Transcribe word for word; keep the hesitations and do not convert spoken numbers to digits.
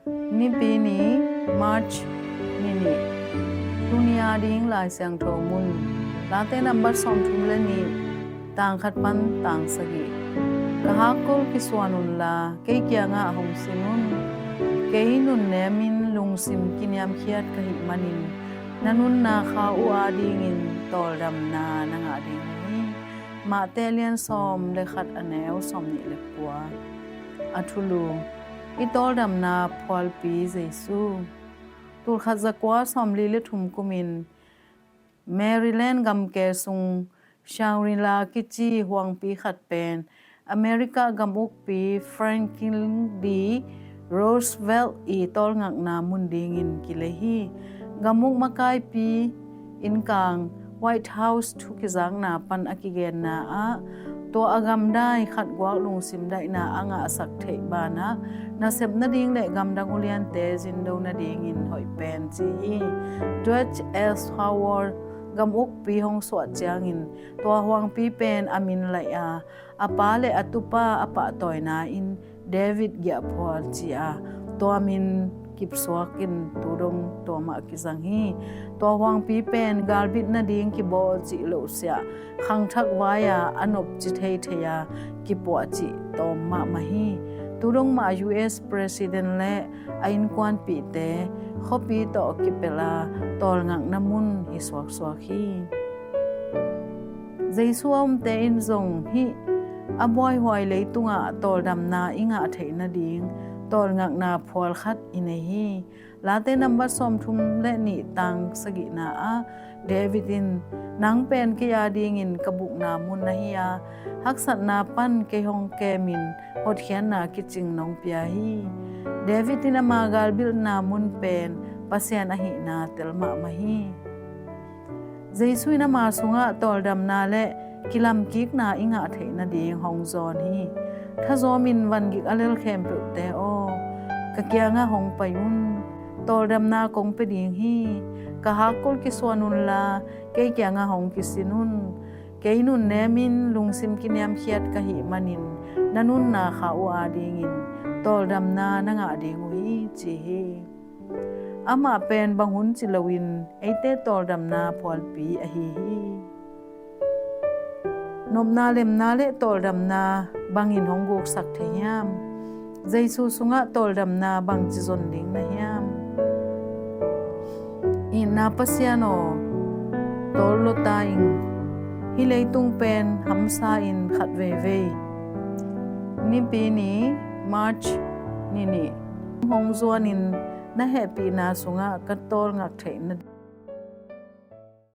Nipi ni, March ni nih. Tuni a ding Lai Siangtho mun, Late nambat sawmthum le nih, tang khat pan tang sagih. Ka hakkol kisuan unla, kei kiangah hong sin un. Kei nunnemin lungsim kiniamkhiat ka hih manin, na nunna kha uh adingin tawldamna na ngah ding uh hi. Mate lian sawm le khat, a neu sawmnih le kua. A thulu: I tawldamna phualpi Jesu. Tulkhat zakua sawmli le thum kumin Maryland gamke sung Shangri-La kici huangpi khat pen America gamukpi Franklin D Roosevelt i tawlngakna mun dingin kilei hi. Gamuk makaipi innkang White House thu kizakna pan a kigenna ah, tua a gamdai khat guak lungsim daihna a ngahsak theih banah, nasep nading le gamdang uliante zindo nadingin hoih pen ci hi. Dwight Eisenhower gamukpi hong suah ciangin, tua huangpi pen a min laih a, a pa le a tupa a pahtawina in David giahphual ci-a tua min kipsuak in tudong tua mah kizang hi. Tua huangpi pen galbit nading kibawl cih lohsiah khangthak vai-a a nopci theithei-a kipuah cih tawm mahmah hi. Tudong mah U S President le a innkuanpihte khuapi tawh kipelh a tawlngakna mun hi suaksuak hi. Jesu a umte in zong hih a buaihuai leitungah tawldamna i ngah theih nading tawlngakna phual khat i nei hi. Late nambat sawmthum le nih, tang sagihna ah David in, nang pen kei adingin ka bukna mun na hi a, haksatna pan kei hong kemin hotkhiatna kicing nong pia hi. David in ama galbilhna mun pen Pasian ahihna tel mahmah hi. Jesu in ama sungah tawldamna le kilamkikna i ngah theih nading hong zawn hi. Thazawmin vangik a lel khempeuhte aw, ka kiangah hong pai un. Tawldamna kong pia ding hi. Ka hakkol kisuan unla, kei kiangah hong kisin un. Kei nunnemin lungsim kiniamkhiat ka hih manin, na nunna kha uh adingin tawldamna na ngah ding uh hi, ci hi. Amah pen bang hun ci loin eite tawldamna phualpi ahi hi. Nopna lemna le tawldamna bangin hong guksak thei hiam? Jesu sungah tawldamna bangci zon ding na hiam? Itna Pasian aw, tawl lua ta ing. Hih leitung pen hamsa in khat veivei. Nipi ni, March ni nih. Hong zuanin na hehpihna sungah ka tawlngak theih na